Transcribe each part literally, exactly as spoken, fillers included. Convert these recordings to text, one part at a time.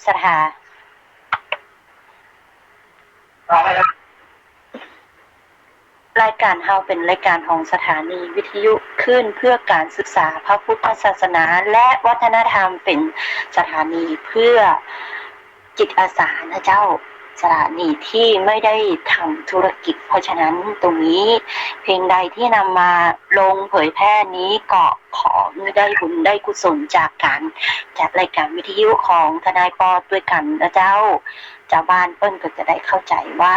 สถา รายก๋านเฮาเป๋นรายก๋านของสถานีวิทยุคลื่นเพื่อการศึกษาพระพุทธศาสนาและวัฒนธรรม เป๋นสถานีเพื่อจิตอาสานะเจ้า สถานีตี้ไม่ได้ทำธุรกิจ เพราะฉะนั้นตรงนี้เพลงใดที่นำมาลงเผยแพร่นี้ก็ขอได้บุญได้กุศลจากก๋านจัดรายก๋านวิทยุของทนายปอด้วยกั๋นนะเจ้า จาวบ้านเปิ้นก็จะได้เข้าใจ๋ว่า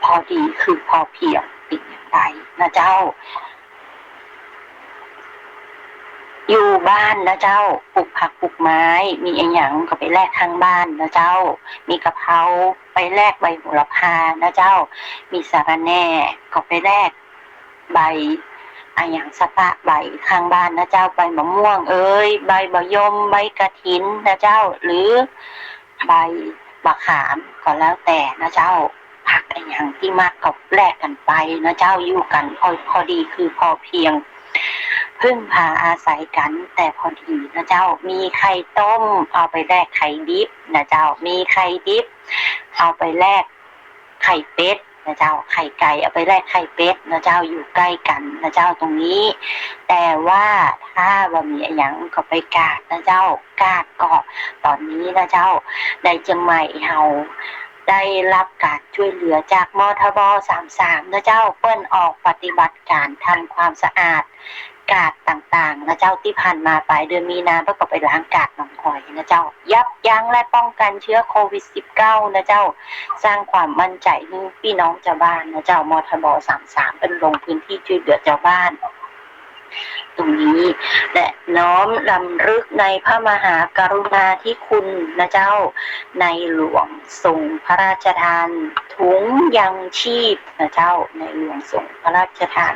พอดีคือพอเพียงเป๋นอย่างไรนะเจ้า อยู่บ้านนะเจ้า ปลูกผักปลูกไม้ มีอะหยังก็ไปแลกข้างบ้านนะเจ้า มีกะเพราไปแลกใบโหระพานะเจ้า มีสะระแหน่ก็ไปแลกใบอะหยังสะปะใบข้างบ้านนะเจ้า ใบมะม่วงเอย ใบมะยม ใบกระถินนะเจ้า หรือใบมะขามก็แล้วแต่นะเจ้า ผักอะหยังตี้มักก็แลกกั๋นไปนะเจ้า อยู่กั๋นพอ พอดีคือพอเพียง พึ่งพาอาศัยกั๋นแต่พอดีนะเจ้า มีไข่ต้มเอาไปแลกไข่ดิบนะเจ้า มีไข่ดิบเอาไปแลกไข่เป็ดนะเจ้า ไข่ไก่เอาไปแลกไข่เป็ดนะเจ้า อยู่ใก้กั๋นนะเจ้าตรงนี้ แต่ว่าถ้าบ่มีอะหยังก็ไปกาดนะเจ้า กาดก็ต๋อนนี้นะเจ้า ในเจียงใหม่เฮาได้ฮับก๋านจ้วยเหลือจาก มทบ สามสามนะเจ้า เปิ้นออกปฏิบัติก๋านทำความสะอาดกาดต่างๆ นะเจ้า ตี้ผ่านมาป๋ายเดือนมีนาเปิ้นก็ไปล้างกาดหนองหอยนะเจ้า ยับยั้งและป้องกันเชื้อโควิดสิบเก้านะเจ้า สร้างความมั่นใจ๋หื้อปี้น้องจาวบ้านนะเจ้า มทบ สามสาม เปิ้นลงพื้นตี้จ้วยเหลือจาวบ้าน ตรงนี้ และน้อมรำลึกในพระมหากรุณาธิคุณนะเจ้า ในหลวงทรงพระราชทานถุงยังชีพนะเจ้า ในหลวงทรงพระราชทาน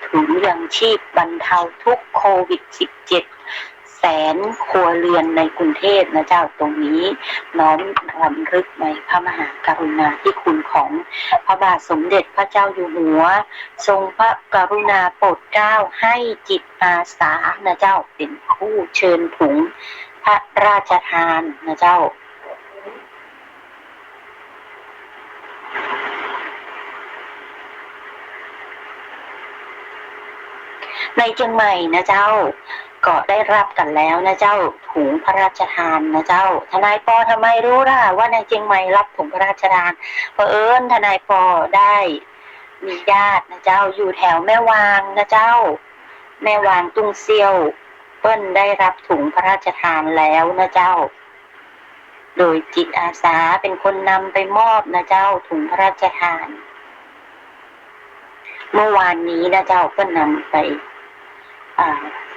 ถุงยังชีพบรรเทาทุกข์โควิดสิบเก้า แสนครัวเรือนในกรุงเทพนะเจ้า ตรงนี้น้อมรำลึกในพระมหากรุณาธิคุณของพระบาทสมเด็จพระเจ้าอยู่หัว ทรงพระกรุณาโปรดเกล้าให้จิตอาสานะเจ้า เป๋นผู้เชิญถุงพระราชทานนะเจ้า ในเจียงใหม่นะเจ้า ก็ได้ฮับกั๋นแล้วนะเจ้า ถุงพระราชทานนะเจ้า ทนายปอทำไมรู้ล่ะว่าในเจียงใหม่ฮับถุงพระราชทาน เผอิญทนายปอได้มีญาตินะเจ้า อยู่แถวแม่วางนะเจ้า แม่วางตุ้งเซี้ยว เปิ้นได้ฮับถุงพระราชทานแล้วนะเจ้า โดยจิตอาสาเป๋นคนนำไปมอบนะเจ้า ถุงพระราชทาน เมื่อวานนี้นะเจ้า เปิ้นนำไป อ่า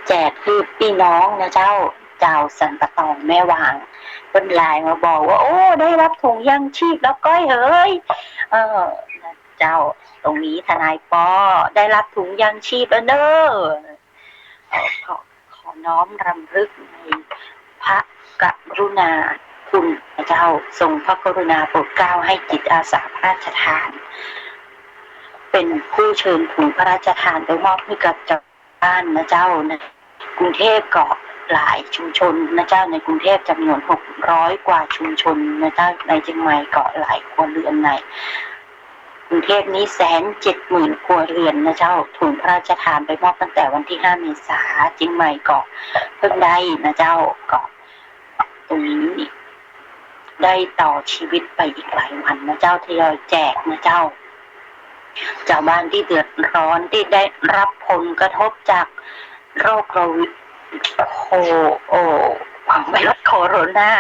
แจกหื้อปี้น้องนะเจ้า จาวสันป่าตองแม่วาง เปิ้นไลน์มาบอกว่า โอ้ ได้ฮับถุงยังชีพแล้วก้อยเหย เออ นะเจ้า ตรงนี้ทนายปอได้ฮับถุงยังชีพแล้วเน้อ ขอ ขอ ขอน้อมรำลึกในพระกรุณาคุณนะเจ้า ทรงพระกรุณาโปรดเกล้าให้จิตอาสาพระราชทาน เป๋นผู้เชิญถุงพระราชทานไปมอบหื้อกับจาวบ้านนะเจ้า ในกรุงเทพก็หลายชุมชนนะเจ้า ในกรุงเทพจำนวนหกร้อยกว่าชุมชนนะเจ้า ในเจียงใหม่ก็หลายครัวเรือนใน กรุงเทพนี้แสนเจ็ดหมื่นครัวเรือนนะเจ้า ถุงพระราชทานไปมอบตั้งแต่วันตี้ห้าเมษา เจียงใหม่ก็เพิ่งได้นะเจ้า ก็ตรงนี้ได้ต่อชีวิตไปอีกหลายวันนะเจ้า ทยอยแจกนะเจ้า จาวบ้านตี้เดือดร้อน ตี้ได้ฮับผลกระทบจากโรคโควิด โค โอ ไวรัสโคโรนา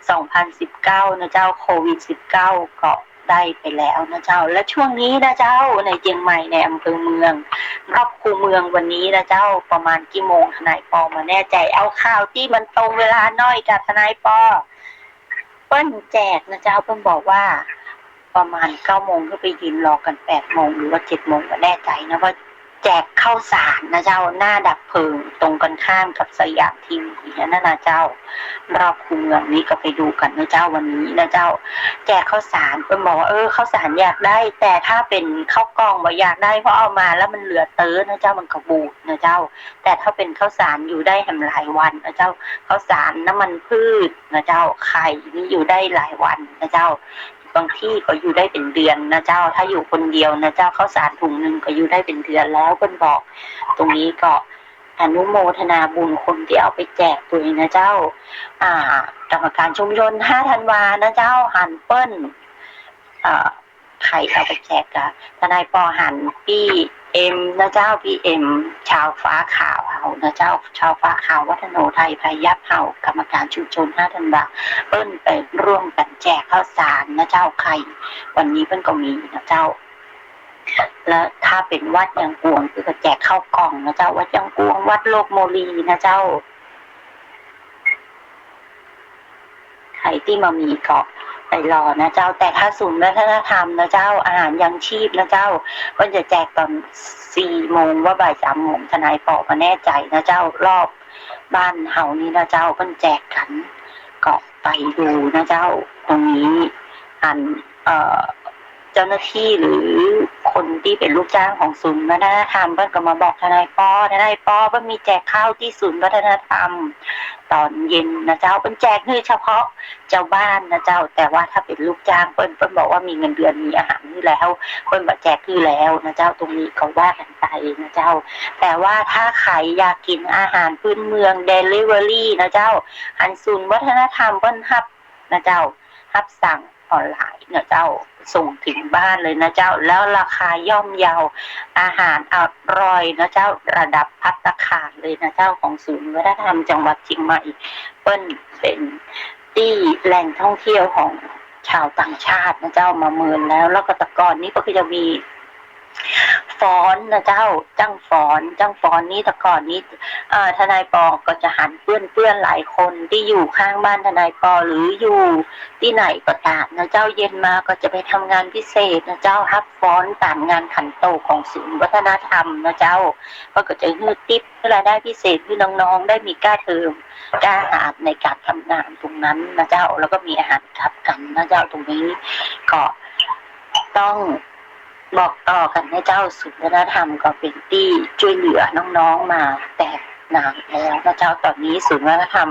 สองพันสิบเก้า นะเจ้า โควิดสิบเก้า ก็ ได้ไปแล้วนะเจ้า และช่วงนี้นะเจ้า ในเจียงใหม่ในอำเภอเมือง รอบคูเมืองวันนี้นะเจ้า ประมาณกี่โมงทนายปอบ่แน่ใจ๋ เอาข่าวตี้มันตรงเวลาหน่อยจ้ะทนายปอ เปิ้นแจกนะเจ้า เปิ้นบอกว่าประมาณเก้าโมง ก็ไปยืนรอกั๋นแปดโมงหรือว่าเจ็ดโมง บ่แน่ใจ๋นะว่า แจกข้าวสารนะเจ้า หน้าดับเพลิงตรงกันข้ามกับสยามทีวีนั่นนะเจ้า รอบคูเมืองนี้ก็ไปดูกั๋นนะเจ้า วันนี้นะเจ้า แจกข้าวสาร เปิ้นบอกว่า เออ ข้าวสารอยากได้ แต่ถ้าเป๋นข้าวกล่องบ่อยากได้ เพราะเอามาแล้วมันเหลือเต๊อะนะเจ้า มันก็บูดนะเจ้า แต่ถ้าเป๋นข้าวสารอยู่ได้แหมหลายวันนะเจ้า ข้าวสาร น้ำมันพืชนะเจ้า ไข่นี่อยู่ได้หลายวันนะเจ้า บางตี้ก็อยู่ได้เป๋นเดือนนะเจ้า ถ้าอยู่คนเดียวนะเจ้า ข้าวสารถุงนึ่งก็อยู่ได้เป๋นเดือนแล้ว เปิ้นบอก ตรงนี้ก็อนุโมทนาบุญคนตี้เอาไปแจกตวยนะเจ้า อ่า กรรมการชุมชนห้าธันวานะเจ้า หันเปิ้น เอ่อ ใผเอาไปแจกกะ ทนายปอหันปี้เอ็มนะเจ้า ปี้เอ็ม ชาวฟ้าขาวเฮานะเจ้า ชาวฟ้าขาววัฒโนไทยพายัพเฮา กรรมการชุมชนห้าธันวา เปิ้นไปร่วมกั๋นแจกข้าวสารนะเจ้า ไข่ วันนี้เปิ้นก็มีนะเจ้า และถ้าเป๋นวัดยังกวง ก็แจกข้าวกล่องนะเจ้า วัดยังกวง วัดโลกโมลีนะเจ้า ใผตี้บ่มีก็ไปรอนะเจ้า แต่ถ้าศูนย์วัฒนธรรมนะเจ้า อาหารยังชีพนะเจ้า เปิ้นจะแจกต๋อนสี่โมงว่าบ่ายสามโมง ทนายปอบ่แน่ใจ๋นะเจ้า รอบบ้านเฮานี่นะเจ้า เปิ้นแจกกั๋น ก็ไปดูนะเจ้า ตรงนี้ อัน เอ่อ เจ้าหน้าตี้หรือคนตี้เป๋นลูกจ้างของศูนย์วัฒนธรรม เปิ้นก็มาบอกทนายปอ ทนายปอ เปิ้นมีแจกข้าวตี้ศูนย์วัฒนธรรม ต๋อนเย็นนะเจ้า เปิ้นแจกหื้อเฉพาะจาวบ้านนะเจ้า แต่ว่าถ้าเป๋นลูกจ้างเปิ้น เปิ้นบอกว่ามีเงินเดือนมีอาหารหื้อแล้ว เปิ้นบ่แจกหื้อแล้วนะเจ้า ตรงนี้ก็ว่ากั๋นไปนะเจ้า แต่ว่าถ้าใผอยากกิ๋นอาหารพื้นเมือง เดลิเวอรี่นะเจ้า หันศูนย์วัฒนธรรมเปิ้นฮับนะเจ้า ฮับสั่งออนไลน์นะเจ้า ส่งถึงบ้านเลยนะเจ้า แล้วราคาย่อมเยา อาหารอร่อยนะเจ้า ระดับภัตตาคารเลยนะเจ้า ของศูนย์วัฒนธรรมจังหวัดเจียงใหม่ เปิ้นเป๋นตี้แหล่งท่องเที่ยวของชาวต่างชาตินะเจ้า มาเมินแล้ว แล้วก็แต่ก่อนนี้ก็คือจะมี ฟ้อนนะเจ้า จ้างฟ้อน จ้างฟ้อนนี่แต่ก่อนนี้ เอ่อ ทนายปอก็จะหันเปื้อนๆ หลายคนตี้อยู่ข้างบ้านทนายปอ หรืออยู่ตี้ไหนก็ต๋ามนะเจ้า เย็นมาก็จะไปทำงานพิเศษนะเจ้า ฮับฟ้อนต๋ามงานขันโตกของศูนย์วัฒนธรรมนะเจ้า ก็ ก็จะหื้อติ๊ป หื้อรายได้พิเศษ หื้อน้องๆ ได้มีก้าเทอม ก้าหาญในก๋านทำงานตรงนั้นนะเจ้า แล้วก็มีอาหารกลับกั๋นนะเจ้า ตรงนี้ก็ต้อง บอกต่อกั๋นนะเจ้า ศูนย์วัฒนธรรมก็เป๋นตี้จ้วยเหลือน้องๆ มาแต่นานแล้วนะเจ้า ต๋อนนี้ศูนย์วัฒนธรรม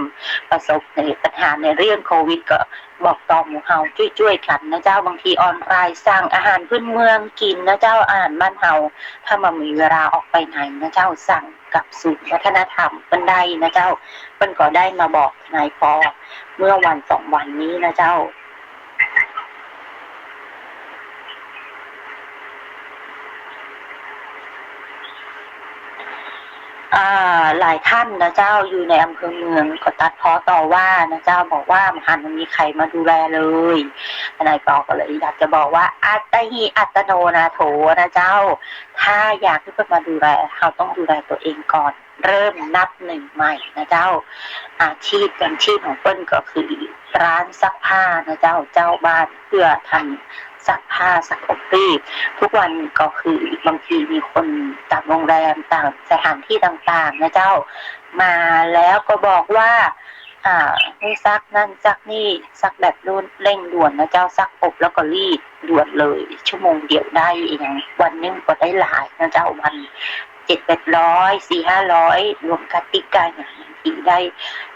ประสบในปัญหาในเรื่องโควิด ก็บอกต่อหมู่เฮาจ้วยๆ กั๋นนะเจ้า บางทีออนไลน์สั่งอาหารพื้นเมืองกิ๋นนะเจ้า อาหารบ้านเฮา ถ้าบ่มีเวลาออกไปไหนนะเจ้า สั่งกับศูนย์วัฒนธรรมเปิ้นได้นะเจ้า เปิ้นก็ได้มาบอกทนายปอเมื่อวันสองวันนี้นะเจ้า อ่า หลายท่านนะเจ้า อยู่ในอำเภอเมืองก็ตัดพ้อต่อว่านะเจ้า บอกว่าบ่หันมีใผมาดูแลเลย ทนายปอก็เลยอยากจะบอกว่า อัตตาหิอัตตโนนาโถนะเจ้า ถ้าอยากหื้อเปิ้นมาดูแล เฮาต้องดูแลตั๋วเองก่อน เริ่มนับหนึ่งใหม่นะเจ้า อาชีพยังชีพของเปิ้นก็คือร้านซักผ้านะเจ้า เจ้าบ้านเพื่อทำซักผ้าซักอบรีด ทุกวันก็คือบางทีมีคนต๋ามโรงแรม ต๋ามสถานตี้ต่างๆ นะเจ้า มาแล้วก็บอกว่า อ่า หื้อซักนั่นซักนี่ ซักแบบเร่งด่วนนะเจ้า ซักอบแล้วก็รีดด่วนเลย ชั่วโมงเดียวได้อะหยัง วันนึ่งก็ได้หลายนะเจ้า วันเจ็ดแปดร้อย สี่ห้าร้อย รวมกาติ๊กกาอะหยัง บางทีได้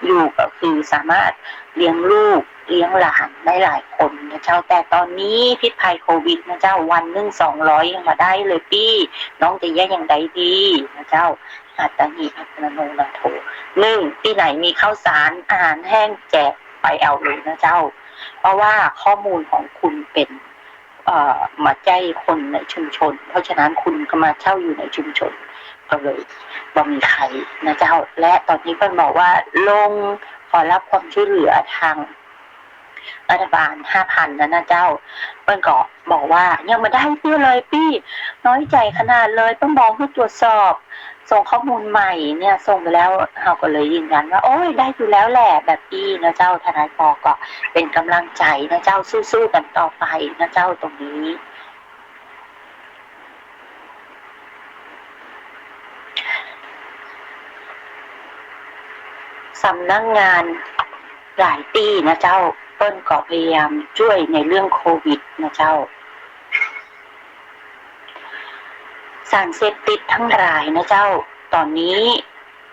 อยู่ก็คือสามารถเลี้ยงลูกเลี้ยงหลานได้หลายคนนะเจ้า แต่ต๋อนนี้พิษภัยโควิดนะเจ้า วันนึ่งสองร้อยยังบ่ได้เลยปี้ น้องจะแย่อย่างใดดีนะเจ้า อัตตาหิอัตตโนนาโถ หนึ่ง ตี้ไหนมีข้าวสารอาหารแห้งแจกไปเอาเลยนะเจ้า เพราะว่าข้อมูลของคุณเป๋น เอ่อ บ่ใจ้คนในชุมชน เพราะฉะนั้นคุณก็มาเจ้าอยู่ในชุมชน ก็เลยบ่มีใผนะเจ้า และต๋อนนี้เปิ้นบอกว่าลงขอฮับความจ้วยเหลือตาง รัฐบาลห้าพันนั้นนะเจ้า เปิ้นก็บอกว่ายังบ่ได้เตื้อเลยปี้ น้อยใจ๋ขนาดเลย เปิ้นบอกหื้อตรวจสอบ ส่งข้อมูลใหม่เนี่ย ส่งไปแล้ว เฮาก็เลยยืนยันว่า โอ๊ย ได้อยู่แล้วแหละ แบบปี้นะเจ้า ทนายปอก็เป๋นก๋ำลังใจ๋นะเจ้า สู้ๆ กั๋นต่อไปนะเจ้า ตรงนี้ สำนักงานหลายตี้นะเจ้า เปิ้นก็พยายามจ้วยในเรื่องโควิดนะเจ้า สารเสพติดทั้งหลายนะเจ้า ต๋อนนี้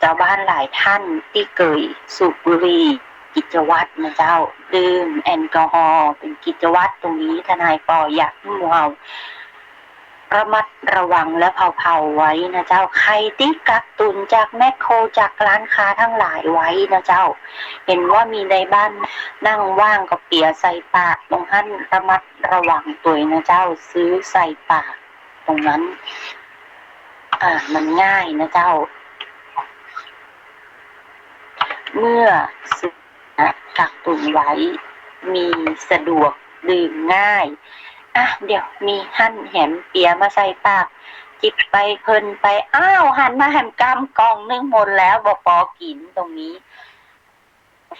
จาวบ้านหลายต้านตี้เกยสูบบุหรี่กิจวัตรนะเจ้า ดื่มแอลกอฮอล์เป๋นกิจวัตร ตรงนี้ทนายปออยากหื้อหมู่เฮา ระมัดระวังและเผาๆ ไว้นะเจ้า ใผตี้กักตุนจากแมคโคร จากร้านค้าทั้งหลายไว้นะเจ้า หันว่ามีในบ้านนั่งว่างก็เปียใส่ปากตรงหั้น ระมัดระวังตวยนะเจ้า ซื้อใส่ปากตรงนั้น อ่า มันง่ายนะเจ้า เมื่อซื้อ นะ กักตุนไว้ มีสะดวก ดื่มง่าย อ่ะ เดี๋ยวมีหั้นแหมเปียมาใส่ปาก จิบไปเพลินไป อ้าว หันมาแหมกำกล่องนึ่งหมดแล้ว บ่ปอกิ๋นตรงนี้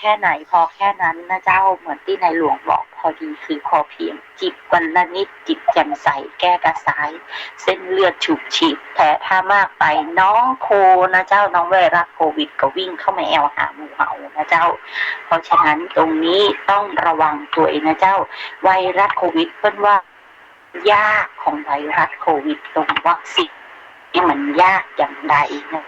แค่ไหนพอแค่นั้นนะเจ้า เหมือนตี้ในหลวงบอก พอดีคือพอเพียง จิบวันละนิด จิบแจ่มใส แก้กระสาย เส้นเลือดฉูบฉีบ แต่ถ้ามากไปน้องโคนะเจ้า น้องไวรัสโควิดก็วิ่งเข้ามาแอ่วหาหมู่เฮานะเจ้า เพราะฉะนั้นตรงนี้ต้องระวังตวยนะเจ้า ไวรัสโควิด เปิ้นว่ายากของไวรัสโควิดตรงวัคซีนนี่มันยากอย่างใดนะ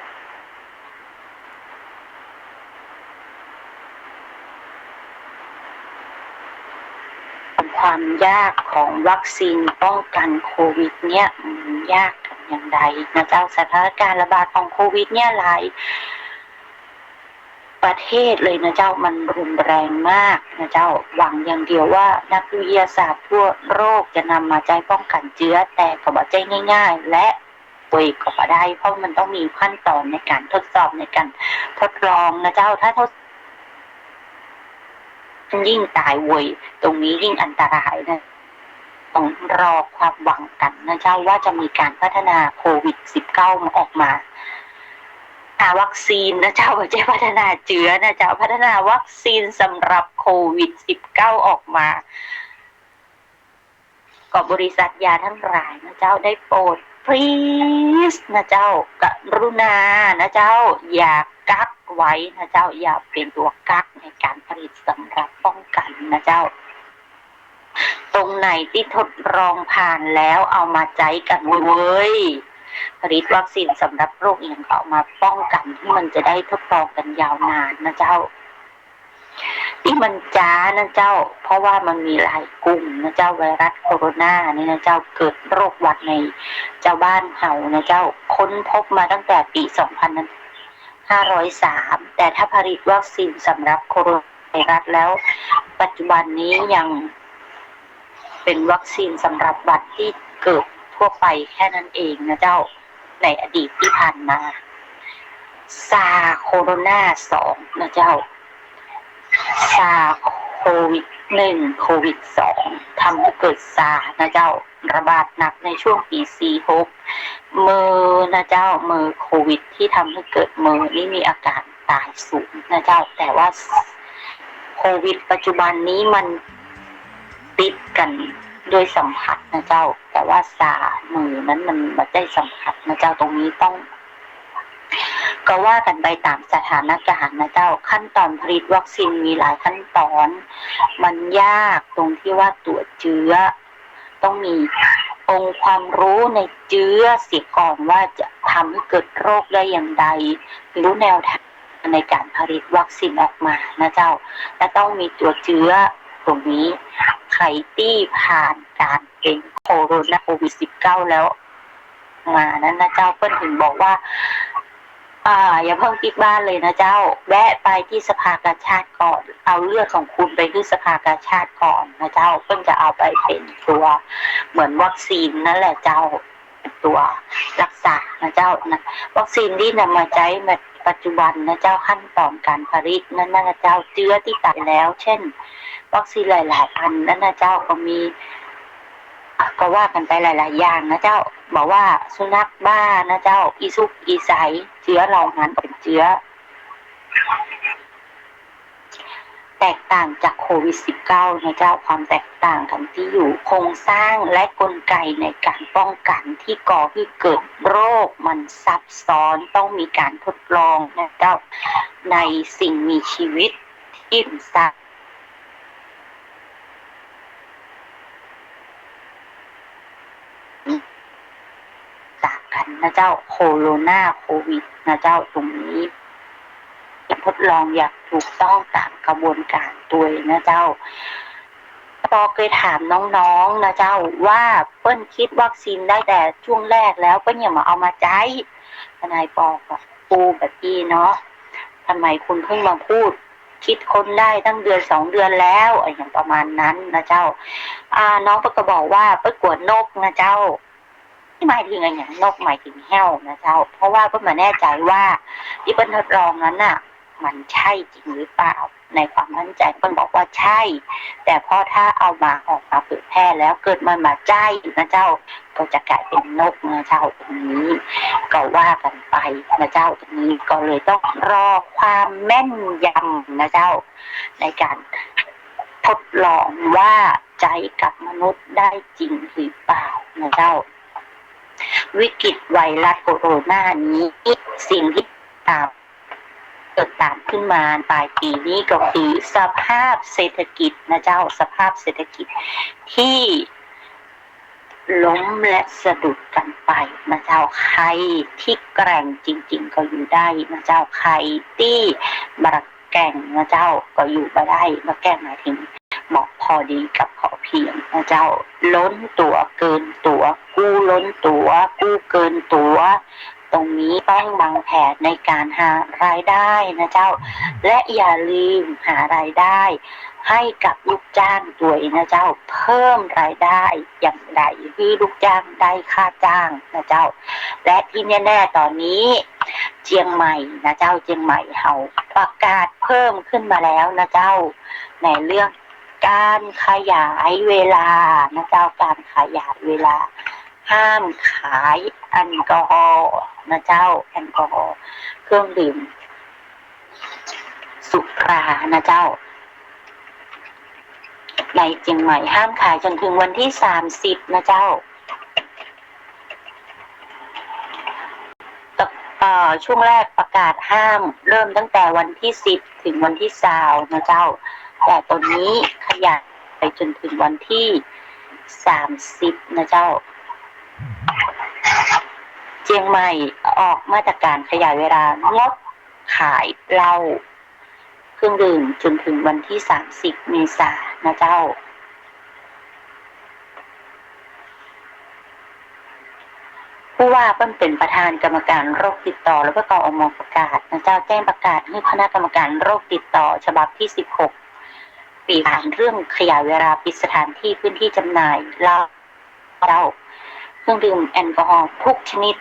ความยากของวัคซีนป้องกันโควิดเนี่ยมันยากกันอย่างใดนะเจ้า สถานการณ์ระบาดของโควิดเนี่ยหลายประเทศเลยนะเจ้า มันรุนแรงมากนะเจ้า หวังอย่างเดียวว่านักวิทยาศาสตร์ทั่วโลกจะนำมาใจ๊ป้องกั๋นเจื้อ แต่ก็บ่ใจ้ง่ายๆ และ ป่วยก็บ่ได้ เพราะมันต้องมีขั้นตอนในการทดสอบ ในการทดลองนะเจ้า ถ้าทด ยิ่งต๋ายเว่ย ตรงนี้ยิ่งอันตรายนะ ต้องรอความหวังกั๋นนะเจ้า ว่าจะมีการพัฒนาโควิดสิบเก้ามาออกมา หาวัคซีนนะเจ้า บ่ใจ้พัฒนาเจื้อนะเจ้า พัฒนาวัคซีนสำหรับโควิดสิบเก้าออกมา ก็บริษัทยาทั้งหลายนะเจ้า ได้โปรด please นะเจ้า กรุณานะเจ้า อย่ากั๊กไว้นะเจ้า อย่าเป๋นตั๋วกั๊กในการผลิตสำหรับป้องกั๋นนะเจ้า ตรงไหนตี้ทดลองผ่านแล้วเอามาใจ๊กั๋นเว่ย ผลิตวัคซีนสำหรับโรคอื่นก็เอามาป้องกั๋น ตี้มันจะได้ทดลองกั๋นยาวนานนะเจ้า ตี้มันจ๊านะเจ้า เพราะว่ามันมีหลายกลุ่มนะเจ้า ไวรัสโคโรนานี่นะเจ้า เกิดโรคหวัดในเจ้าบ้านเฮานะเจ้า ค้นพบมาตั้งแต่ปี๋สองพันห้าร้อยสาม แต่ถ้าผลิตวัคซีนสำหรับโคโรนาไวรัสแล้ว ปัจจุบันนี้ยังเป๋นวัคซีนสำหรับหวัดตี้เกิดทั่วไปแค่นั้นเองนะเจ้า ในอดีตตี้ผ่านมา ซาร์สโคโรนาสองนะเจ้า ซาร์สโควิดหนึ่ง โควิดสอง ทำหื้อเกิดซาร์นะเจ้า ระบาดหนักในช่วงปี๋สี่หก เมอนะเจ้า เมอโควิดตี้ทำหื้อเกิดเมอนี่มีอาการต๋ายสูงนะเจ้า แต่ว่าโควิดปัจจุบันนี้มันติดกั๋นด้วยสัมผัสนะเจ้า แต่ว่าซาร์เมอนั้นมันบ่ใจ้สัมผัสนะเจ้า ตรงนี้ต้อง ก็ว่ากั๋นไปต๋ามสถานการณ์นะเจ้า ขั้นตอนผลิตวัคซีนมีหลายขั้นตอน มันยากตรงตี้ว่าตั๋วเจื้อ ต้องมีองค์ความรู้ในเจื้อเสียก่อนว่าจะทำหื้อเกิดโรคได้อย่างใด รู้แนวทางในการผลิตวัคซีนออกมานะเจ้า และต้องมีตั๋วเจื้อตรงนี้ ใผตี้ผ่านการเป๋นโคโรนา โควิดสิบเก้าแล้ว มานั้นนะเจ้า เปิ้นถึงบอกว่า อ่า อย่าเพิ่งปิ๊กบ้านเลยนะเจ้า แวะไปตี้สภากาชาดก่อน เอาเลือดของคุณไปหื้อสภากาชาดก่อนนะเจ้า เปิ้นจะเอาไปเป๋นตั๋วเหมือนวัคซีนนั่นแหละเจ้า ตั๋วรักษานะเจ้านะ วัคซีนตี้นำมาใจ๊มาปัจจุบันนะเจ้า ขั้นตอนการผลิตนั้นนะเจ้า เจื้อตี้ต๋ายแล้ว เช่น วัคซีนหลายๆ อันนั้นนะเจ้า ก็มี ก็ว่ากั๋นไปหลายๆ อย่างนะเจ้า บอกว่าสุนัขบ้านะเจ้า อีสุกอีใส เจื้อเหล่านั้นเป๋นเจื้อ แตกต่างจากโควิดสิบเก้านะเจ้า ความแตกต่างกั๋นตี้อยู่ โครงสร้างและกลไกในก๋านป้องกั๋นตี้ก่อหื้อเกิดโรคมันซับซ้อน ต้องมีก๋านทดลองนะเจ้า ในสิ่งมีชีวิตตี้ซับ ต่างกั๋นนะเจ้า โคโรนา โควิดนะเจ้า ตรงนี้ ทดลองอย่างถูกต้องต๋ามกระบวนก๋านตวยนะเจ้า ปอเกยถามน้องๆ นะเจ้า ว่าเปิ้นคิดวัคซีนได้แต่จ้วงแรกแล้ว เปิ้นเยียะบ่เอามาใจ๊ ทนายปอก็อู้แบบนี้เนาะ ทำไมคุณเพิ่งมาพูด คิดค้นได้ตั้งเดือนสองเดือนแล้ว อะ อย่างประมาณนั้นนะเจ้า อ่า น้องเปิ้นก็บอกว่าเปิ้นกั๋วนกนะเจ้า นี่หมายถึงอะหยัง นกหมายถึงแฮ้วนะเจ้า เพราะว่าเปิ้นบ่แน่ใจ๋ว่าตี้เปิ้นทดลองนั้นน่ะ มันใช่จริงหรือเปล่า ในความมั่นใจ๋เปิ้นบอกว่าใช่ แต่พอถ้าเอามาออกมาเผยแพร่แล้ว เกิดมันบ่ใจ้นะเจ้า ก็จะก๋ายเป๋นนกนะเจ้า ตรงนี้ก็ว่ากั๋นไปนะเจ้า ตรงนี้ก็เลยต้องรอความแม่นยำนะเจ้า ในก๋านทดลองว่าใจ๊กับมนุษย์ได้จริงหรือเปล่านะเจ้า วิกฤตไวรัสโคโรนานี้ สิ่งตี้ต๋าม เกิดต๋ามขึ้นมาป๋ายปี๋นี้ก็คือสภาพเศรษฐกิจนะเจ้า สภาพเศรษฐกิจตี้ล้มและสะดุดกั๋นไปนะเจ้า ใผตี้แกร่งจริงๆ ก็อยู่ได้นะเจ้า ใผตี้บ่แกร่งนะเจ้า ก็อยู่บ่ได้ บ่แกร่งหมายถึง เหมาะพอดีกับพอเพียงนะเจ้า ล้นตั๋วเกินตั๋ว กู้ล้นตั๋ว กู้เกินตั๋ว ตรงนี้ต้องวางแผนในก๋านหารายได้นะเจ้า และอย่าลืมหารายได้ให้กับลูกจ้างตวยนะเจ้า เพิ่มรายได้อย่างใดหื้อลูกจ้างได้ค่าจ้างนะเจ้า และที่แน่ๆ ต๋อนนี้ เจียงใหม่นะเจ้า เจียงใหม่เฮาประกาศเพิ่มขึ้นมาแล้วนะเจ้า ในเรื่องก๋านขยายเวลานะเจ้า ก๋านขยายเวลา ห้ามขายแอลกอฮอล์นะเจ้า แอลกอฮอล์ เครื่องดื่มสุรานะเจ้า ในเจียงใหม่ห้ามขายจ๋นถึงวันตี้สามสิบนะเจ้า เอ่อ ช่วงแรกประกาศห้ามเริ่มตั้งแต่วันตี้สิบถึงวันตี้ซาวนะเจ้า แต่ต๋อนนี้ขยายไปจ๋นถึงวันตี้สามสิบนะเจ้า เจียงใหม่ออกมาตรก๋านขยายเวลางดขายเหล้า เครื่องดื่มจ๋นถึงวันตี้สามสิบเมษานะเจ้า ผู้ว่าเปิ้นเป๋นประธานกรรมการโรคติดต่อ แล้วก็ออกมาประกาศนะเจ้า แจ้งประกาศหื้อคณะกรรมการโรคติดต่อฉบับตี้สิบหก ปี๋ผ่านเรื่องขยายเวลาปิดสถานตี้พื้นตี้จ๋ำหน่ายเหล้า เจ้า เครื่องดื่มแอลกอฮอล์ทุกชนิด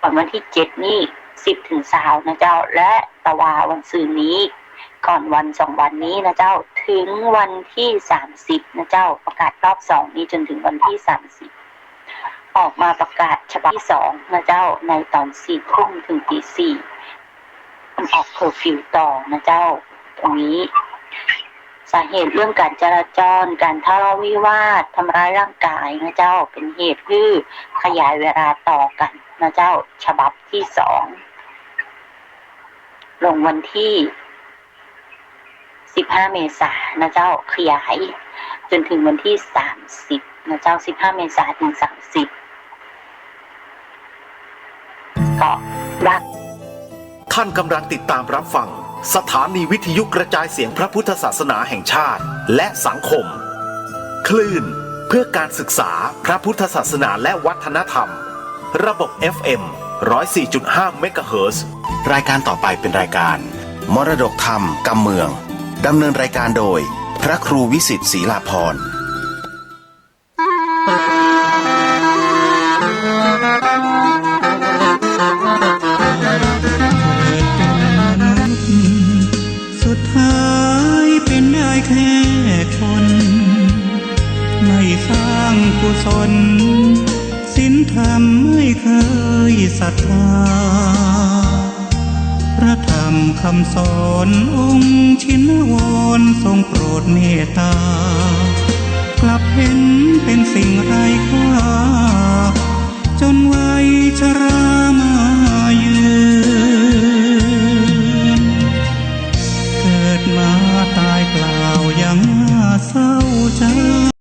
ก่อนวันตี้เจ็ดนี้ สิบถึงซาวนะเจ้า และตะวาวันซืนนี้ ก่อนวันสองวันนี้นะเจ้า ถึงวันตี้สามสิบนะเจ้า ประกาศรอบสองนี้จ๋นถึงวันตี้สามสิบ ออกมาประกาศฉบับตี้สองนะเจ้า ในต๋อนสี่ทุ่มถึงตีสี่ ออกเคอร์ฟิวต่อนะเจ้า ตรงนี้ สาเหตุเรื่องก๋านจราจร ก๋านทะเลาะวิวาท ทำร้ายร่างกายนะเจ้า เป๋นเหตุหื้อขยายเวลาต่อกั๋นนะเจ้า ฉบับตี้สอง ลงวันตี้สิบห้าเมษานะเจ้า ขยายจ๋นถึงวันตี้สามสิบนะเจ้า สิบห้าเมษาถึงสามสิบ ก็ว่า ท่านกำลังติดตามรับฟังสถานีวิทยุกระจายเสียงพระพุทธศาสนาแห่งชาติ และสังคม คลื่นเพื่อการศึกษาพระพุทธศาสนาและวัฒนธรรม ระบบ เอฟเอ็ม ร้อยสี่จุดห้า เมกะเฮิรตซ์ รายการต่อไปเป็นรายการมรดกธรรมกำเมือง ดำเนินรายการโดยพระครูวิสิทธิ์ศรีลาภรณ์ สุดท้ายเป๋นได้แค่คน ไม่สร้างกุศล ศีลธรรมไม่เคยศรัทธา พระธรรม ำ คำสอนองค์ชินวรทรงโปรดเมตตา กลับเห็นเป็นสิ่งไร้ค่า